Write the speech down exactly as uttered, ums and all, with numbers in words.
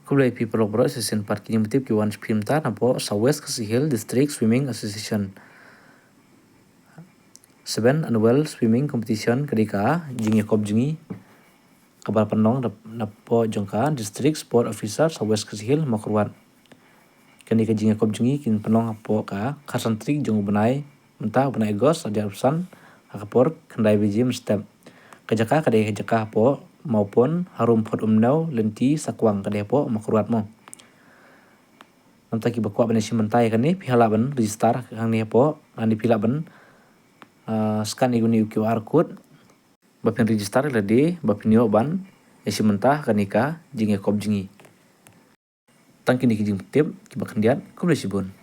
Khublei phi paralok baroh, shisien pat ki jingpyntip ki wan sha phi mynta napoh South West Khasi Hills District Swimming Association. Seven Annual Swimming Competition ka dei ka jingïakop jong ngi kaba pynlong napoh jong ka District Sport Officer South West Khasi Hills Mawkyrwat. Kane ka jingïakop jong ngi kin pynlong hapoh ka khatsan tarik jong u bnai mynta, u bnai August, arhajar arphew san, ha ka por khyndai baje mynstep. Ka jaka ka dei ka jaka hapoh Mawpon, harum Phot Umnew, lynti Sakwang, ka dei hapoh Mawkyrwat mo. Namar ta kiba kwah ban ïashim bynta ïa kane, phi lah ban register hangne hapoh, hangne phi lah ban, ah, scan ïa une u Q R code ba phin register lade ba phin ïoh ban ïashim bynta ha kane ka jingïakop jong ngi. Tang kine ki jingpyntip kiba khyndiat, khublei shibun.